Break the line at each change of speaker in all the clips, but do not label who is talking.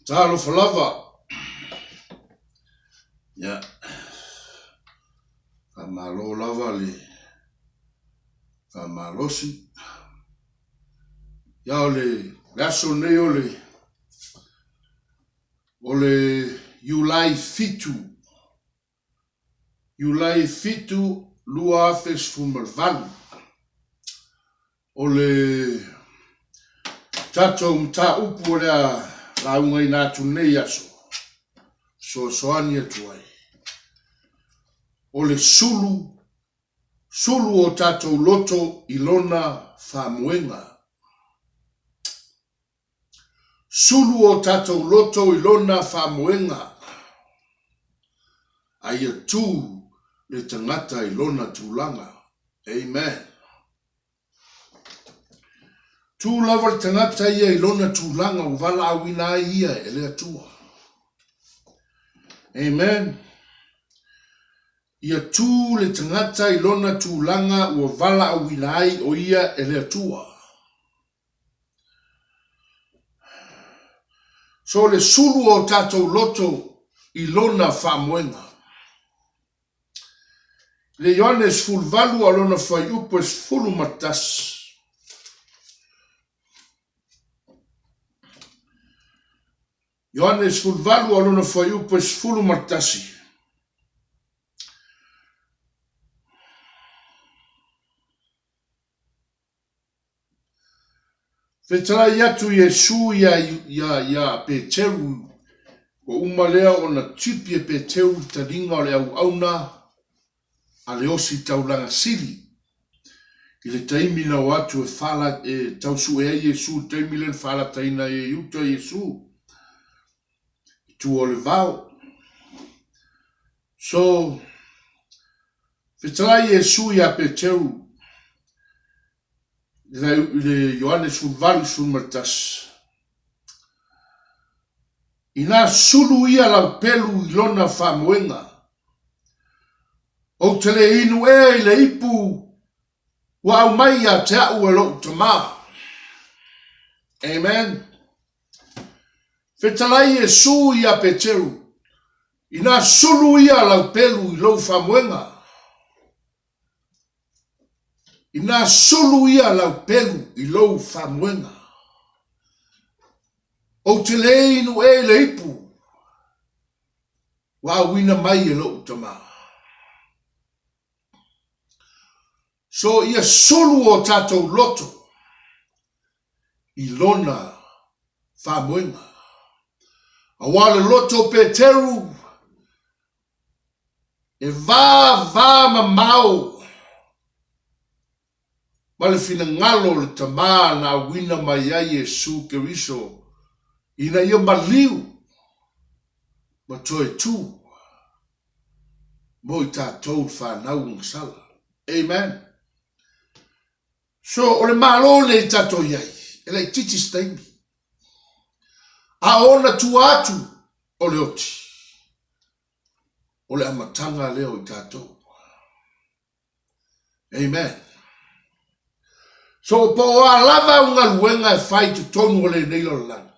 Talofa lava. Ia. Faamalo lava le faamalosi. Ia o le le aso lenei o le o le Iulai 7 Iulai 7 2018. O le tatou mataupu o le a laugaina atu nei aso, fesoasoani atu ai, o le sulu, sulu o tatou loto i lona faamoega. Sulu o tatou loto i lona faamoega, a ia tu le tagata i lona tulaga. Amen. Tu lava le tagata ia i lona tulaga ua valaauina ai ia e le Atua. Amen. Ia tu le tagata i lona tulaga ua valaauina ai o ia e le Atua. So le sulu o tatou loto i lona faamoega. Le Ioane 18 a lona fuaiupu e 11. Ioane 18 a lona fuaiupu e 11. Fetalai atu Iesu iā, iā, iā Peteru, ua uma lea ona tipi e Peteru le taliga o le auauna a le Ositaulaga Sili. I le taimi na o atu e whala, e tausue ai Iesu, i le taimi lea na whalataina ai e Iuta Iesu, i tua o le vao. So, fetalai Iesu iā Peteru, i le Ioane 18, 11. Inā sulu ia lau pelu i lona faamoega, ou te le inu ea i le ipu ua aumai ia te a'u e lo'u Tamā. Amen. Fetalai Iesu iā Peteru, Inā sulu ia lau pelu i lou faamoega, Inā sulu ia lau pelu i lou faamoega, Ou te le inu ē i le ipu ua auina mai e lo'u Tamā. So ia sulu o tatou loto i lona faamoega. Auā le loto o Peteru E vāvā mamao ma le finagalo o le Tamā na auina mai ai Iesu Keriso ina ia maliu ma toe tū mo i tatou le whanau o Gasala. Amen. So, o le Malo nei tatou i ai, e laitiiti se taimi. A o ona tua atu o le oti, o le amataga lea o i tatou. Amen. So, po o a lava au galuega e fai i totonu o lenei lalolagi,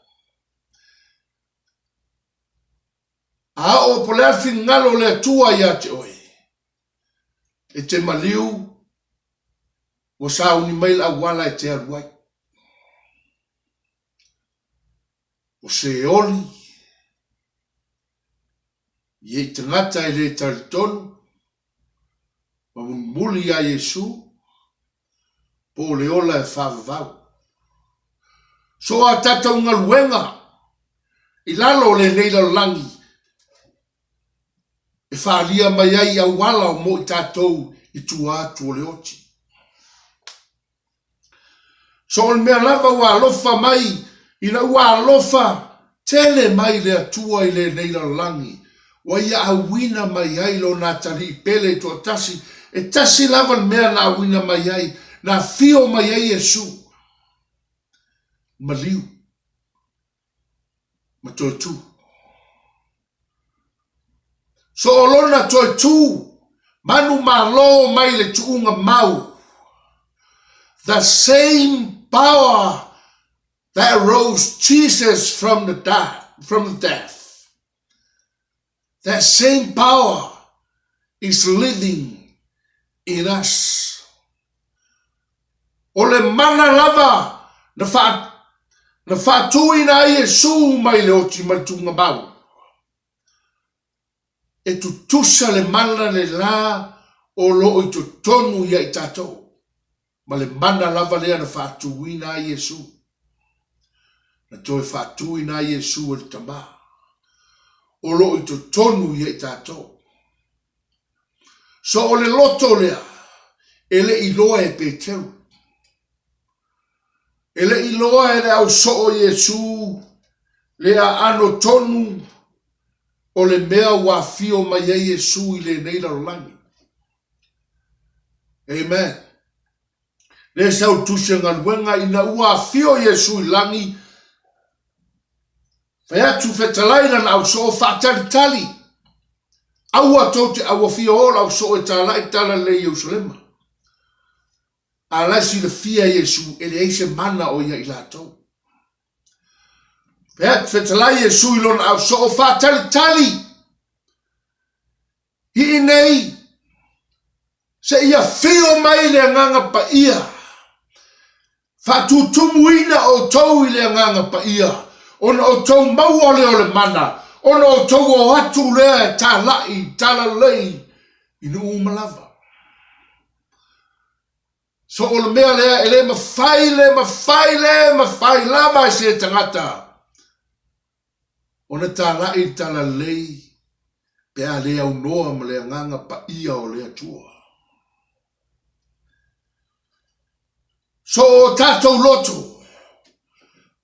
a oo po o le a le finagalo o le Atua ia te oe, e te maliu ua sauni mai le auala e te alu ai. O Seoli, i ei tagata e le talitonu, ma mulimuli iā Iesu, po o le ola e faavavau. So a tatou galuega i lalo o lenei lalolagi e faaalia mai ai auala o mo i tatou i tua atu o le oti. So o le mea lava ua alofa mai ina ua alofa tele mai le Atua i lenei lalolagi, ua Ia auina mai ai Lona Atalii pele toatasi, e tasi lava le mea na auina mai ai, na afio mai ai Iesu, maliu ma toe tū. So o lona toe tū, manu malo mai le tuuga mau. The same power that rose Jesus from the from the death, that same power is living in us. O le mana lava na wha, na whaatūina ai Iesu mai le oti mai le tūngamau. E tutusa le mana le la o loo i totonu ia i tatou, ma le mana lava lea na faatuina ai Iesu. Na toe faatuina ai Iesu e le Tama, o loo i totonu ia i tatou. So o le loto lea, e le i loa e Peteru. E le i loa e le au soo Iesu le aano tonu o le mea ua afio mai ai Iesu i lenei lalolagi. Amen. Le sau tusi o galuega ina ua afio Iesu i lagi, fai atu fetalai lana au soo faatalitali, aua tou te auafia o lau soo e talai tala lelei Ierusalema. A la e silafia Iesu e leai se mana o ia i latou. Fetalai Iesu i lona ausoo faatalitali i inei seia afio mai le Agaga Paia, faatutumuina outou i le Agaga Paia, ona outou maua lea o le mana, ona outou o atu lea e talai talalelei i nuu uma lava. So o le mea lea e le mafai, le mafai, le mafai lava e se tagata ona talai le talalelei pe a le aunoa ma le Agaga Paia o le Atua. So o tatou loto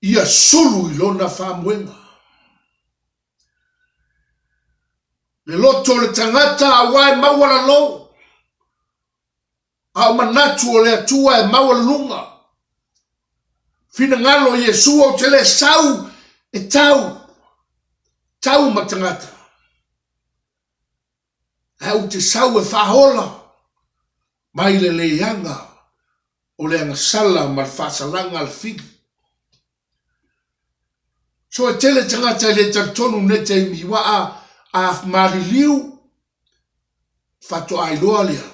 ia sulu i lona faamoega. Le loto o le tagata aua e maualalo. A o manatu o le Atua e maualuluga. Finagalo o Iesu ou te le sau e tau, tau ma tagata. Ae ou te sau e faaola mai le leaga o le agasala ma le faasalaga a le fili. So e tele tagata e le talitonu nei taimi ua a, a maliliu faatoa iloa lea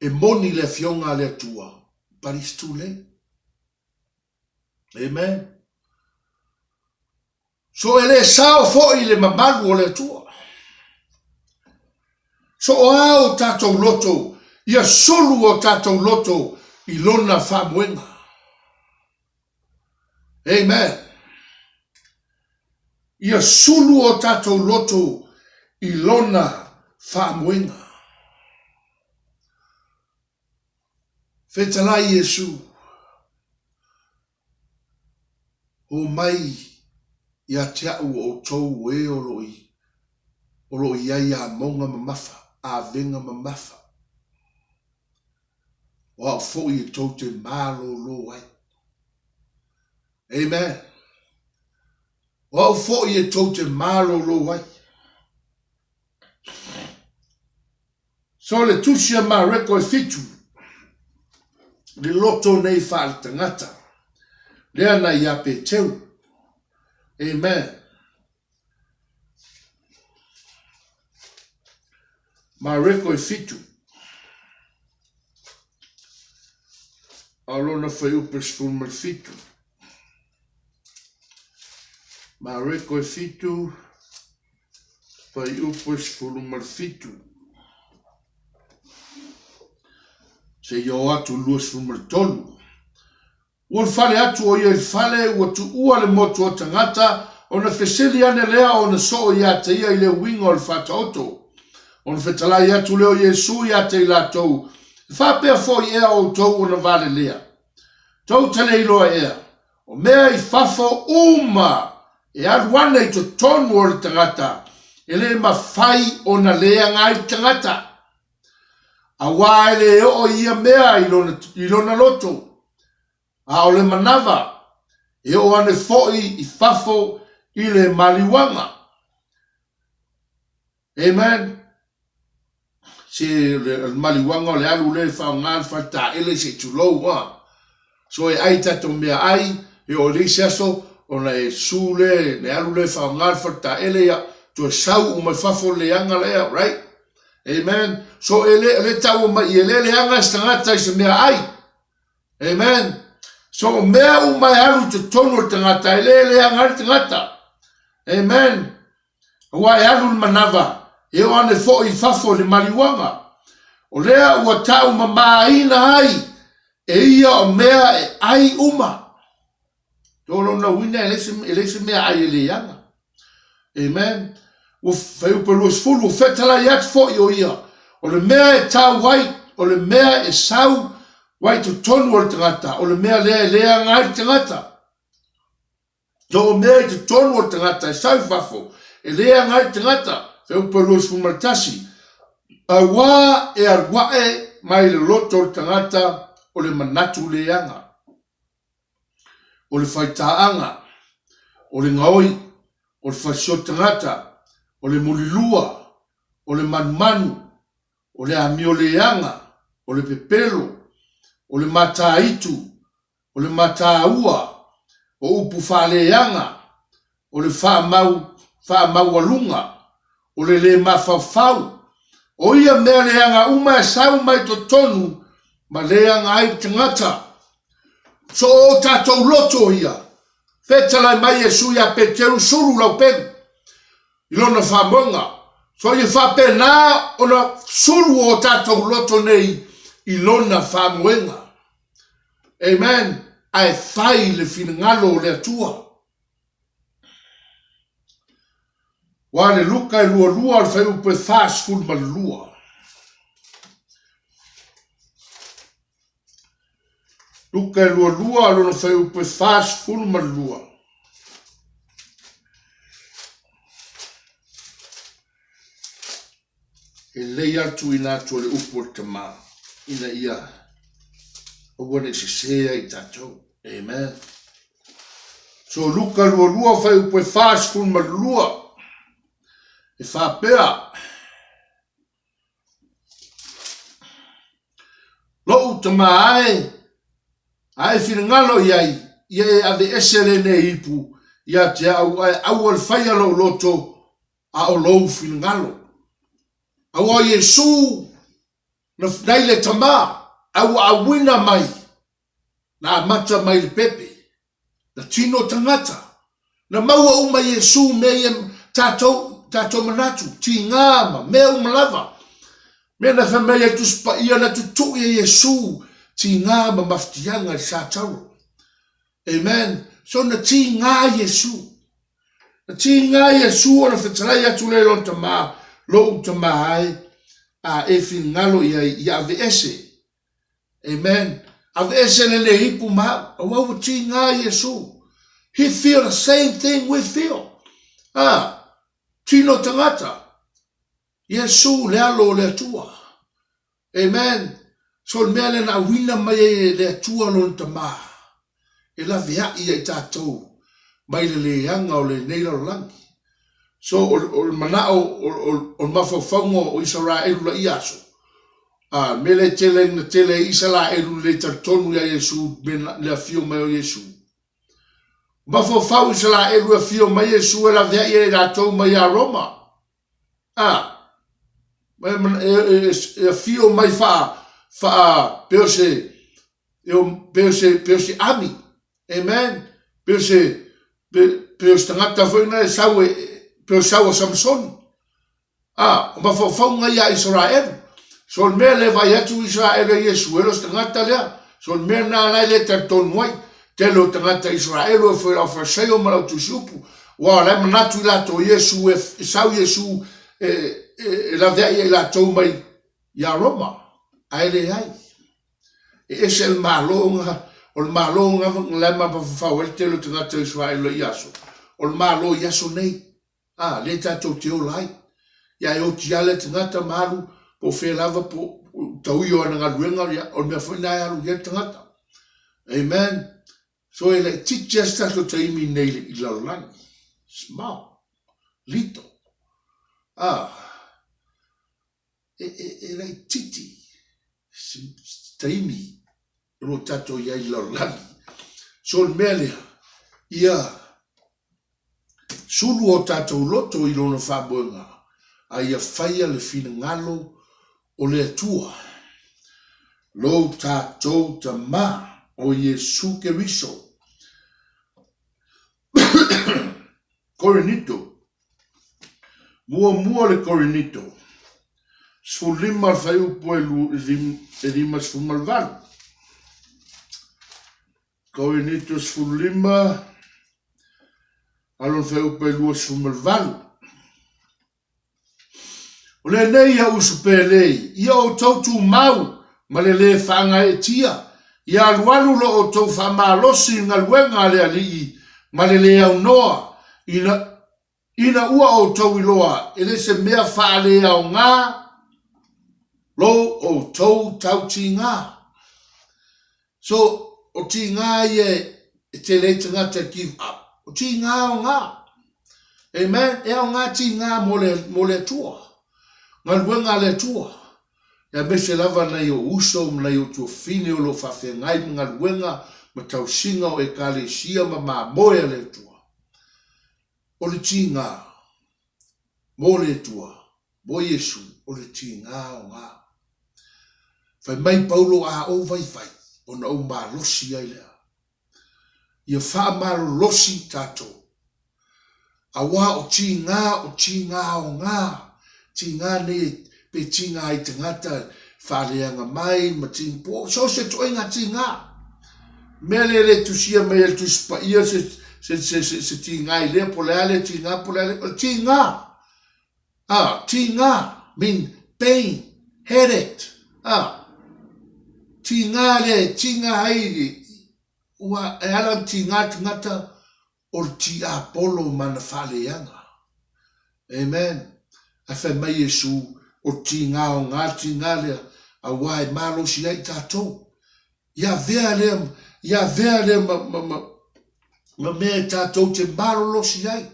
e moni le afioga a le Atua but it's too late. Amen. So e le sao foi le mamalu o le Atua. So o a o tatou loto, ia sulu o tatou loto i lona faamoega. Amen. Ia sulu o tatou loto i lona faamoega. Fetalai Iesu, o mai ia te a'u o outou o e o lo o o lo o i ai amoga mamafa, avega mamafa. O a'u foi e tou te malōlō ai. Amen. O a'u foi e tou te malōlō ai. So le tusi a Mareko e fitu, le loto nei faaletagata, lea na iā Peteru. Amen. Mareko e fitu. A lona fuaiupu e 17. Mareko e fitu. Fuaiupu e 17. Seia oo atu i le 23. Ua ulufale atu o ia i le fale, ua tuua le motu o tagata, ona fesili ane lea ona soo ia te ia i le uiga o le faataoto. Ona fetalai atu lea o Iesu ia te i latou, E faapea foi ea outou ona valelea? Tou te le iloa ea, o mea i fafo uma e alu ane i totonu o le tagata, e le mafai ona leaga ai le tagata. Aua e le oo i ia mea i lona, i lona loto, a o le manava, e oo ane foi i fafo i le maliuaga. Amen. Se le maliuaga o le alu lea e faaaoga le faletaele se i tulou a. So e ai tatou meaai, e oo i le isi aso, Ona e su le, le alu lea e faaaoga le faletaele, ia, toe sau uma i fafo le leaga lea, right? Amen. So e le, le taua mai e le leaga se tagata i se mea ai. Amen. So o mea uma e alu i totonu o le tagata, e le leaga ai le tagata. Amen. Aua e alu le manava, e oo ane foi i fafo i le maliuaga. O lea ua taumamāina ai e ia o mea e ai uma. To lona uiga e leai se mea ai e leaga. Amen. Ua fuaiupu e 20, ua fetalai atu foi o ia, o le mea e tau ai, o le mea e sau ai totonu o le tagata, o le mea lea e leaga ai le tagata. To o mea i totonu o le tagata e sau i fafo, e leaga ai le tagata. Fuaiupu e 21, auā e alu ae mai le loto o le tagata o le manatu leaga. o le faitaaga, o le gaoi, o le fasioti tagata, o le mulilua, o le manumanu, o le amioleaga, o le pepelo, o le mataitu, o le mataua, o upu faaleaga, o le faamau faamaualuga, o le lē mafaufau, o ia mea leaga uma e sau mai totonu ma leaga ai le tagata. So o tatou loto ia, fetalai mai Iesu iā Peteru, sulu lau pelu i lona faamoega. So ia faapena ona sulu o tatou loto nei i lona faamoega. Amen. Ae fai le finagalo o le Atua. Ua le Luka e lualua o le fuaiupu e 42. Luka e lualua o lona fuaiupu e 42. E lelei lava le tuuina atu o le upu o le Tama ina ia aua ne i sese ai i tatou. Amen. So Luka 22 fuaiupu e 42 e faapea, Lou tama ae, a e finagalo i ai, ia e aveese lenei ipu ia te au ae aua le faia lou loto a o lou finagalo. Aua o Iesu na nai le Tama, a ua auina mai, na amata mai le pepe, na tino tagata, na maua uma Iesu mea ia tatou, tatou manatu, tigā ma mea uma lava. Mea na fai mai ai Tusi Paia na tutuʻi e Iesu tigā ma mafatiaga i le Satauro. Amen. So na tigā Iesu. Na tīngā Iesu ona fetalai atu lea i lona tama, Lou tama ae, a e finagalo i ai, ia aveese. Amen. Aveese lenei ipu ma au. Aua ua tīngā Iesu. He feel the same thing we feel. Ah, tino tangata. Iesu le alo o le Atua. Amen. So le mea lea na auina mai ai e le Atua lona Tama, e laveai ia i tatou mai le leaga o lenei lalolagi. So o le manao o le mafaufauga o Isaraelu la ia aso, a mea lea e tele na tele ai Isaraelu le talitonu ia Iesu me le afio mai o Iesu. Mafaufau Isaraelu e afio mai Iesu e laveai ai latou mai ia Roma. A, e afio mai faa, faa, pei o se, pei o se, pei o se ami. Amen. Pei o se, pei o se tagata foi na e sau e, pei o sau a Samsoni. A, o mafaufauga ia a Israelu. So le mea lea e vaai atu Israelu e Iesu, e le o se tagata lea. So le mea lena la e le talitonu ai. Tele o tagata Israelu e foi lau Farisaio ma lau Tusi Upu. Ua o la e manatu i latou Iesu e sau Iesu e, e, e laveai ai latou mai ia Roma. Ae leai. E ese le Malo nga, o le Malo nga la e mafafafau ai le tele o tagata Israelu i aso. O le Malo i aso nei. A, lea tatou te ola ai. Ia e oti lava lea tagata ma alu po o fea lava po o tauia o ana galuega, ia, o le mea foi lena e alu i ai le tagata. Amen. So e laitiiti lava se tatou taimi nei i le lalolagi. Small. Little. A, e, e, e laitiiti se taimi o lo o tatou i ai i le lalolagi. So o le mea lea, ia. sulu o tatou loto i Lona faamoega, a ia faia le finagalo o le Atua, lo tatou Tama, o Iesu Keriso. Korinito. Muamua le Korinito, 15 le fuaiupu e 58. Korinito 15, a lona fuaiupu e 28. O lenei ia usu pelei, ia outou tumau ma le lē faagaeetia, ia alualu lo outou faamalosi i le galuega a le Alii ma le lē aunoa, ina, ina ua outou iloa e le se mea faaleaoga lo outou tautiga. So, o tiga ia e tele ai tagata e give up. O tiga aoga. Amen. E aoga tiga mo le, mo le Atua. Galuega a le Atua. Aemaise lava nai ou uso ma nai ou tuafine o lo o faafeagai ma galuega ma tausiga o Ekalesia ma mamoe a le Atua. O le tiga mo le Atua. Mo Iesu, o le tiga aoga. Fai mai Paulo, A ou vaivai, ona ou malosi ai lea. Ia faamalolosi tatou. Aua o tiga, o tiga aoga, tiga nei pe tiga ai tagata faaleaga mai ma tiga, po o so o se ituaiga tiga. Mea lea e le tusia mai e le Tusi Paia se, se, se, se, se tiga i lea, po o le a lea tiga, po o le a lea, o le tiga. Ah, tīngā, mean pain, headache. Ah, tīngā lea e tīngā ai ua e ala ona tīngā le tagata o le tiapolo ma ana faaleaga. Amen. Ae fai mai Iesu, o le tīngā o ngā tīngā lea, aua e malosi ai tatou. Ia avea lea, ia avea lea ma, ma, ma, ma mea e tatou te malolosi ai.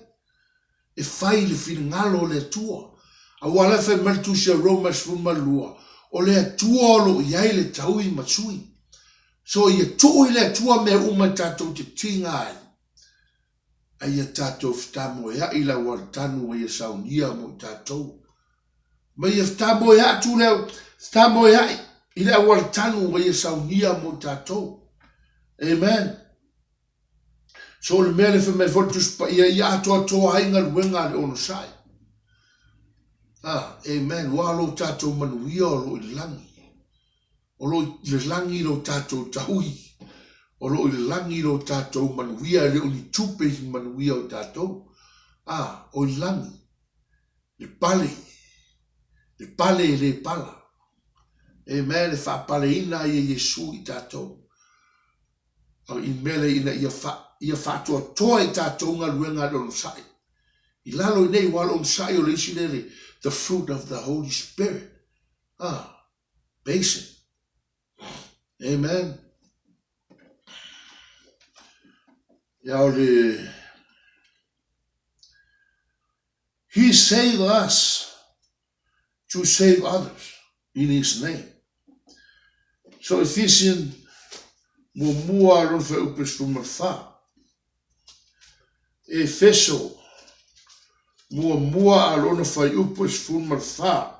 E fai le finagalo o le Atua. Aua la e fai mai le Tusi a Roma 12, o le Atua o lo o i ai le taui ma sui. So ia tuu i le Atua mea uma e tatou te tiga ai. A ia tatou fetamoea'i i le auala tanu ua ia saunia mo i tatou. Ma ia fetamoea'i atu le fetamoea'i i le auala tanu ua ia saunia mo i tatou. Amen. So o le mea lea fai mai foi le Tusi Paia, ia atoatoa ai galuega a le onosai. Ah, amen. Ua lo tatou manuia o lo o i le lagi. O lo o i le lagi lo tatou taui. O lo o i le lagi lo tatou manuia, e le o ni tupe i manuia o tatou. Ah, o i le lagi. Le pale. Le pale e le pala. Amen. E faapaleina ai e Iesu i tatou. O i mea lea ina ia fa, ia faatoatoa i tatou galuega a le onosai. I lalo i nei, ua le onosai o le isi lea le the fruit of the Holy Spirit. Ah, patient. Amen. Ia o le He saved us to save others in his name. So Ephesians muamua lona fuaiupu e 14. Efeso muamua a lona fuaiupu e 14.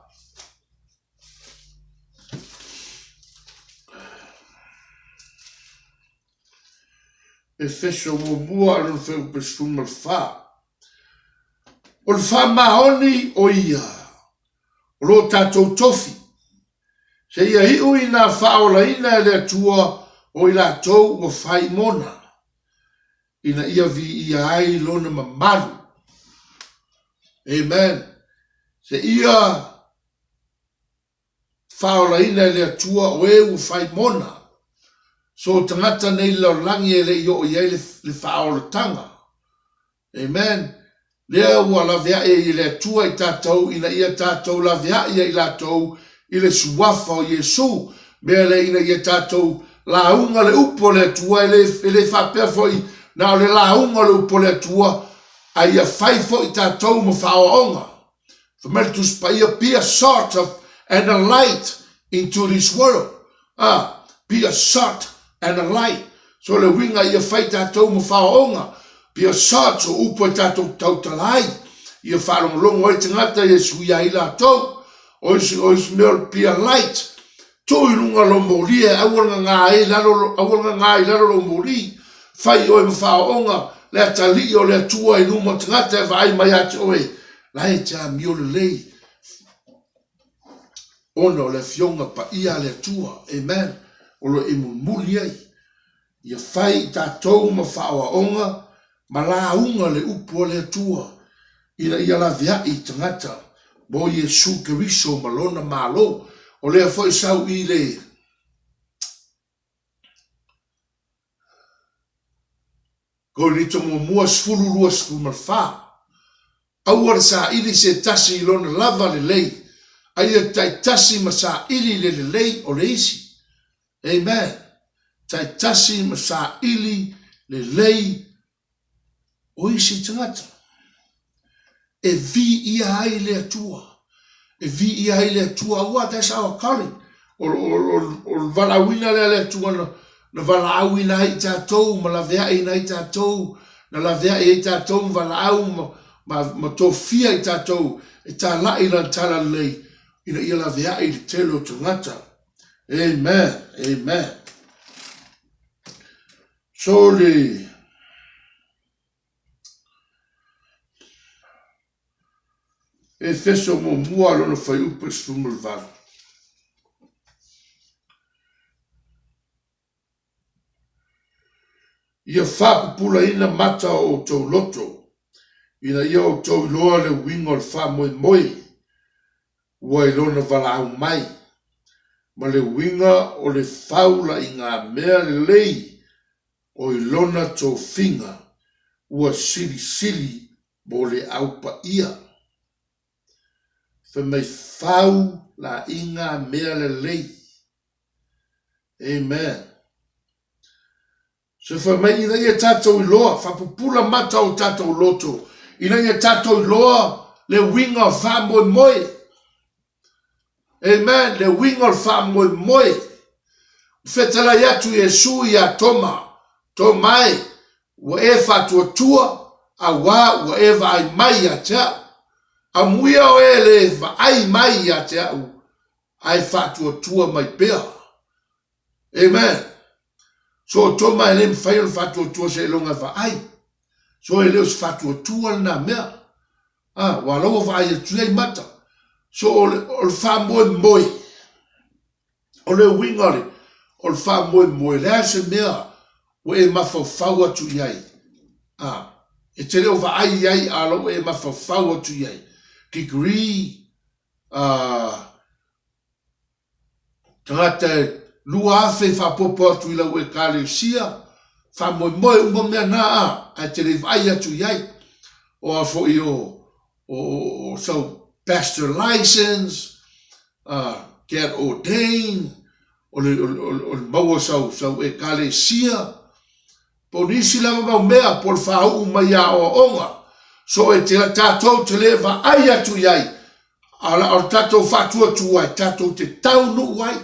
Efeso muamua a lona fuaiupu e 14. O le faamaoni o ia o lo tatou tofi, seia iu ina faaolaina e le Atua o i latou ua fai mona, ina ia viia ai lona mamalu. Amen. Seia faaolaina e le Atua o e ua fai mona. So tagata nei le lalolagi e le i oo i ai le, le faaolataga. Amen. Lea ua laveai ai e le Atua i tatou ina ia tatou laveai ai latou i le suafa o Iesu. Mea lea ina ia tatou lauga le upu o le Atua, e le, e le faapea foi na o le lauga o le upu o le Atua, a ia fai foi tatou ma faaoaoga. Fai mai le Tusi Paia, be a salt of, and a light into this world. Ah, be a salt and a light. So le uiga ia fai tatou ma faaoaoga. Pia salt o upu e tatou tautala ai, ia faalogologo ai tagata ia suia ai latou. O isi, o isi mea o le pia light, tuu i luga lou moli e aua le gaga ai lalo, aua le gaga i lalo lou moli. Fai oe ma faaooga le atalii o le Atua i luma o tagata e vaai mai ia te oe, la e te amio lelei ona o le Afioga Paia a le Atua, amen, o lo o e mulimuli ai. Ia fai i tatou ma faaoaoga ma lauga le upu a le Atua, ina ia laveai i tagata mo Iesu Keriso ma Lona Malo. O lea foi sau i le Korinito muamua 10, 24, Aua le saili se tasi i lona lava lelei, a ia taitasi ma saili le lelei o le isi. Amen. Taitasi ma saili lelei o isi tagata. E viia ai le Atua. E viia ai le Atua. Aua, that's our calling. O, o, o, o le valaauina lea a le Atua na, na valaauina ai i tatou ma laveaiina ai tatou, na laveai ai tatou ma valaau ma, ma, ma tofia i tatou e talai lana talalelei ina ia laveai i le tele o tagata. Amen. Amen. So le Efeso muamua lona fuaiupu e 18. Ia faapupulaina mata o outou loto, ina ia outou iloa le uiga o le faamoemoe ua i lona valaau mai, ma le uiga o le faula i ngā mea lelei o i lona tofiga ua silisili mo le au paia. Fai mai fau la i ngā mea lelei. Amen. So fai mai ina ia tatou iloa, faapupula mata o tatou loto, ina ia tatou iloa le uiga o faamoemoe. Amen, le uiga o le faamoemoe. Fetalai atu Iesu iā Toma, Toma e, ua e faatuatua, auā ua e vaai mai ia te au. Amuia o e le vaai mai ia te au, ae faatuatua mai pea. Amen. So o Toma e le mafai ona faatuatua seiloga e vaai. So e le o se faatuatua lena mea. Ah, ua la ua vaai atu i ai mata. So o le, o le faamoemoe, o le uiga o le, o le faamoemoe, le a se mea ua e mafaufau atu i ai. Ah, e te le o vaai i ai a la ua e mafaufau atu i ai. Degree, ah, Tagata e 2000 faaopoopo atu i lau Ekalesia, faamoemoe uma mea na a, ae te le vaai atu i ai. O a foi o, o, o sau pastor license, get ordained, o le, o, o, o le maua sau, sau Ekalesia, po o nisi lava mau mea, po o le faauu mai aoaoga. So e te, tatou te le vaai atu i ai, A o le tatou faatuatua e tatou te taunuu ai.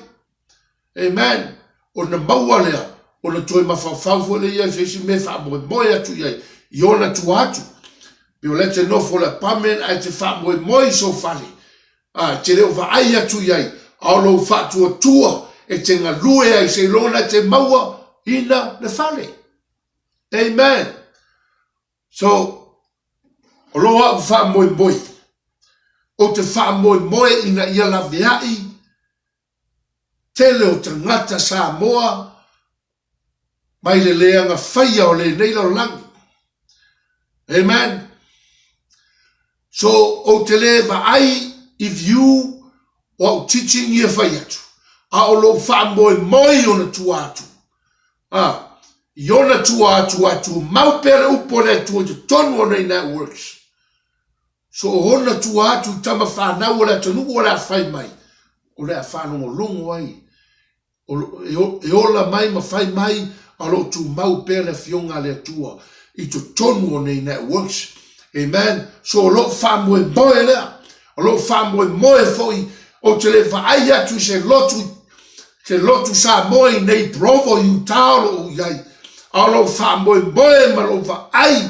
Amen. Ona maua lea, ona toe mafaufau foi lea i se isi mea e faamoemoe atu i ai, i ona tua atu. Pe o lea te nofo le apartment ae te faamoemoe i sou fale. A, te le o vaai atu i ai, a o lou faatuatua e te galue ai seiloga e te maua ina le fale. Amen. So, o lo au faamoemoe, ou te faamoemoe ina ia laveai tele o tagata Samoa mai le leaga faia o lenei lalolagi. Amen. So, ou te le vaai i view o au teaching ia fai atu, a o lou faamoemoe i ona tua atu. A, i ona tua atu a tumau pea le upu a le Atua i totonu o nei networks. So o ona tua atu i tama whanau o le atunuu o le a fai mai, o le a whaalogologo ai, e ola mai ma fai mai a o lo o tumau pea le Afioga a le Atua i totonu o nei networks. Amen. So o lou faamoemoe lea, o lou faamoemoe foi, ou te le vaai atu i se lotu, se lotu Samoa i nei Provo, Utah o lo o i ai. A o lou faamoemoe ma lou vaai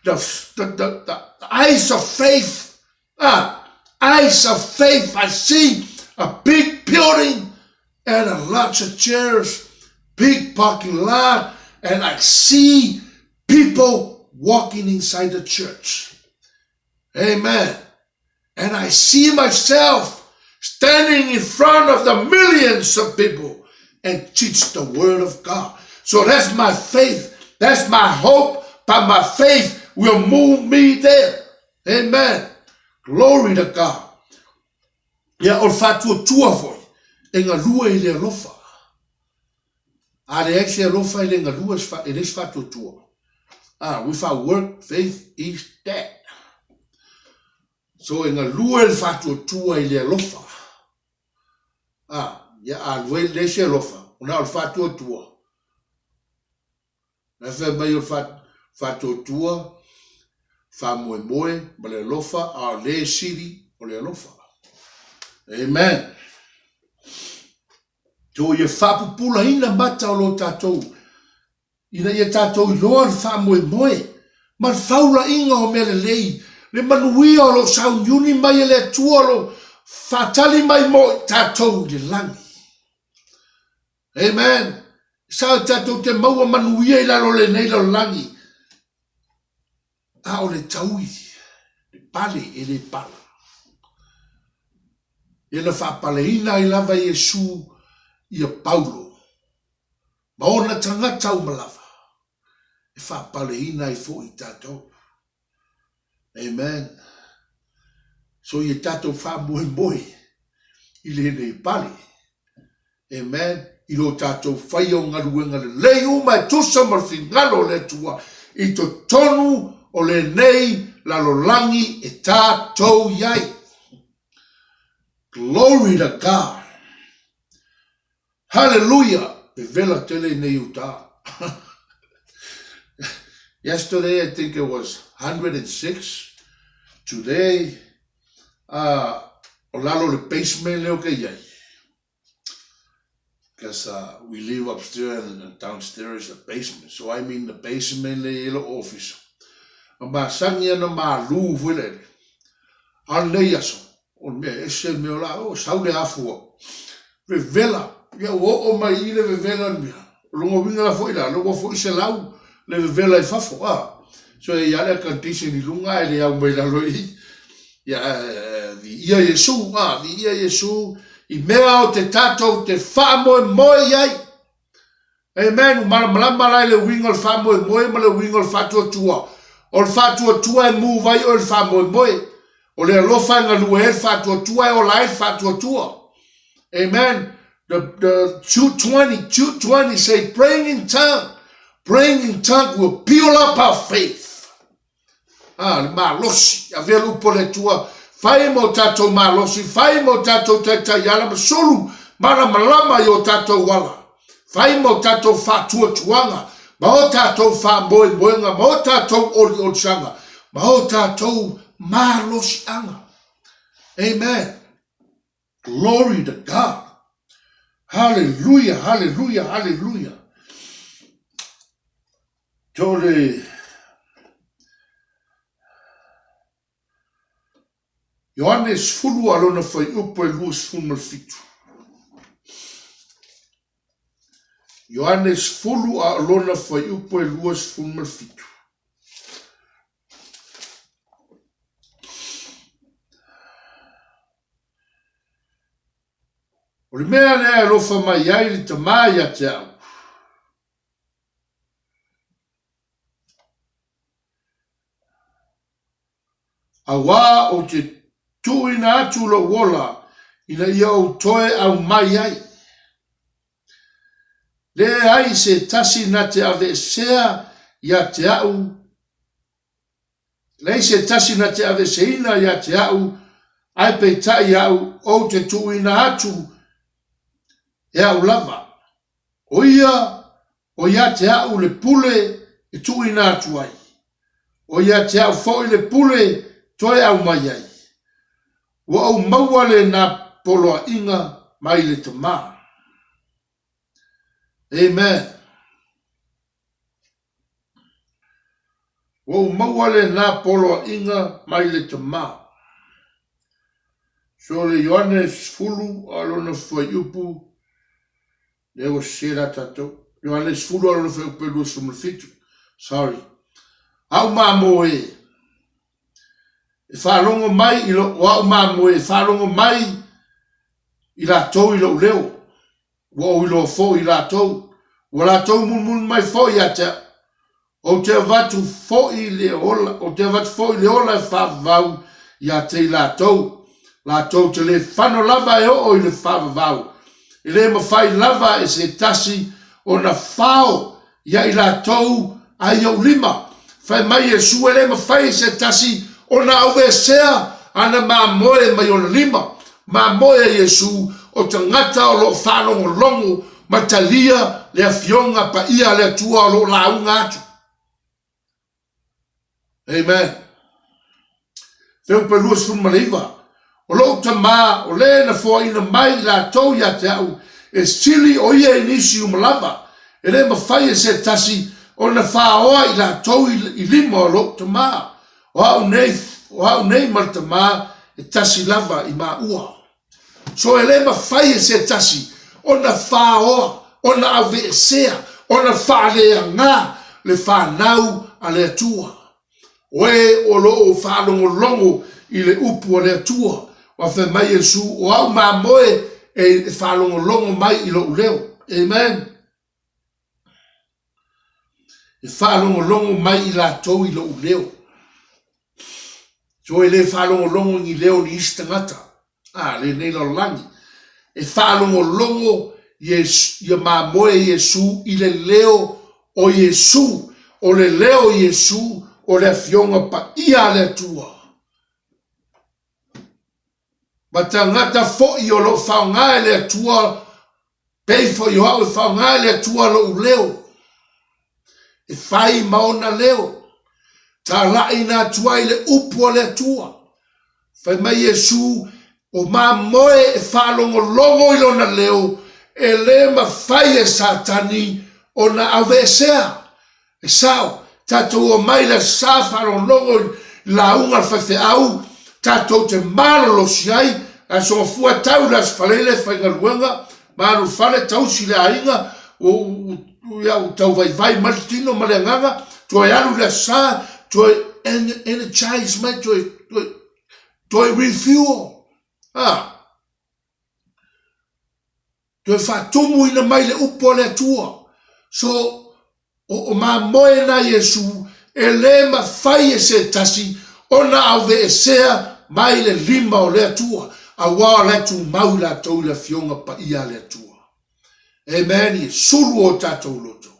The, the, the, the, the eyes of faith. Ah, eyes of faith. I see a big building and a lot of chairs, big parking lot, and I see people walking inside the church. Amen. And I see myself standing in front of the millions of people and teach the word of God. So that's my faith. That's my hope. But my faith will move me there. Amen. Glory to God. Ia, o le faatuatua foi, e galue i le alofa. A leai se alofa e le galue, e leai se faatuatua. Ah, without work, faith is dead. So e galue le faatuatua i le alofa. Ah, ia a lue le se alofa, ona o le faatuatua. Na fai mai o le faatuatua, faamoemoe ma le alofa, a o le sili o le alofa. Amen. So ia faapupulaina mata o lo tatou, ina ia tatou iloa le faamoemoe ma le faulaiga o mea lelei, le manuia o lo o sauniuni mai e le Atua o lo o faatali mai mo i tatou i le lagi. Amen. Sa tatou te maua manuia i lalo o lenei lalolagi, a o le taui, le pale e le pala. Ia na faapaleina ai lava Iesu ia Paulo ma ona tagata uma lava, e faapaleina ai foi i tatou. Amen. So ia tatou faamoemoe i lenei pale. Amen. I lo tatou faia o galuega lelei uma e tusa ma le fingalo o le Atua i totonu o lenei lalolagi e tatou i ai. Glory to God. Hallelujah! Vevela tele nei uta. Yesterday I think it was 106. Today, uh, o lalo le basement leo ke iai. Because uh, we live upstairs and downstairs is the basement. So I'm in the basement le i lo office. Ma masangi ana malu foi le. A lenei aso, O le mea ese le mea o la, o sau le afua, vevela, ia ua oo mai i le vevela le mea. O lona uiga la foi la, ua foi 100 le vevela i fafo, a. So e i ai le air condition i luga ae le au mai lalo i i. Ia, viia Iesu, a, viia Iesu i mea o te tatou te faamoemoe i ai. Amen. Ua malamalama la i le uiga o le faamoemoe ma le uiga o le faatuatua. O le faatuatua e move ai oe i le faamoemoe. O le alofa e galue ai le faatuatua e ola ai le faatuatua. Amen. The, the 220, 220 say praying in tongue, praying in tongue will build up our faith. Ah, le malosi, avea le upu a le Atua, fai ma o tatou malosi, fai ma o tatou taitai ala ma sulu malamalama i o tatou ala, fai ma o tatou faatuatuaga, ma o tatou faamoemoega, ma o tatou oliolisaga, ma o tatou malosiaga. Amen. Glory to God. Hallelujah, hallelujah, hallelujah. Tole Ioane 10 a lona fuaiupu e 27. Ioane 10 a lona fuaiupu e 27. O le mea lea e alofa mai ai le Tama ia te au. Auā ou te tuuina atu lou ola ina ia ou toe aumai ai. Leai se tasi na te aveesea ia te au Leai se tasi na te aveeseina ia te au, ae peitai au ou te tuuina atu e au lava. O ia, o ia te au le pule e tuuina atu ai. O ia te au foi le pule toe aumai ai. Ua ou maua lena poloaiga mai le Tama. Amen. Ua ou maua lena poloaiga mai le Tama. So le Ioane 10 a lona fuaiupu, lea ua sese la tatou. Ioane 10 a lona fuaiupu e 27. Sorry. Au mamoe e faalogo mai i lo, o au mamoe e faalogo mai i latou i lou leo. Ua ou iloa foi i latou, ua latou mulimuli mai foi ia te au. Ou te avatu foi le ola, ou te avatu foi le ola e faavavau ia te i latou, latou te le fano lava e oo i le faavavau. E le mafai lava e se tasi ona fao ia i latou ai ou lima. Fai mai Iesu, e le mafai e se tasi ona auveesea ana mamoe mai ona lima. Mamoe a Iesu o tagata o lo o faalogologo ma talia le Afioga Paia a le Atua o lo o lauga atu. Amen. Feupe 29. O lou Tama, o le na foaina mai i latou ia te au, e sili o ia i nisi uma lava, e le mafai e se tasi ona faoa i latou i lima o lou Tama. O au nei, o au nei ma le Tama e tasi lava i maua. So e le mafai e se tasi ona faoa, ona aveesea, ona faaleaga le fanau a le Atua. O e o lo o faalogologo i le upu a le Atua, ua fai mai Iesu, o au mamoe e faalogologo mai i lou leo. Amen. E faalogologo mai i latou i lou leo. So e le faalogologo i ni leo o ni isi tagata. A, lenei lalolagi. E faalogologo ia mamoe Iesu i le leo o Iesu. O le leo o Iesu o le Afioga Paia a le Atua. Ma tagata foi o lo o faaaoga e le Atua, pei foi o au e faaaoga e le Atua lou leo, e fai ma ona leo, talaiina atu ai le upu a le Atua. Fai mai Iesu, o mamoe e faalogologo i lona leo, e le mafai e Satani ona aveesea. E sao, tatou omai i le Aso Sa faalogologo i lauga a le faifeau, tatou te malolosi ai, le Aso Gafua tau i le Aso Faraile faigaluega, malu i le fale, tausi le aiga, ua tau vaivai mai le tino ma le agaga, toe alu i le Aso Sa, toe energize mai, toe, toe, toe refuel. Ah. Toe faatumuina mai le upu a le Atua. So, o, o mamoe na Iesu, e le mafai e se tasi ona auveesea mai le lima o le Atua, auā o la e tumau i latou i le Afioga Paia a le Atua. Amen. Ia sulu o tatou loto,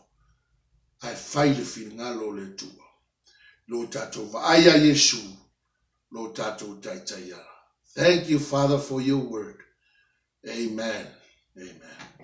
ae fai le finagalo o le Atua. Lo tatou vaai ia Iesu, lo tatou taitaiala. Thank you, Father, for your word. Amen. Amen.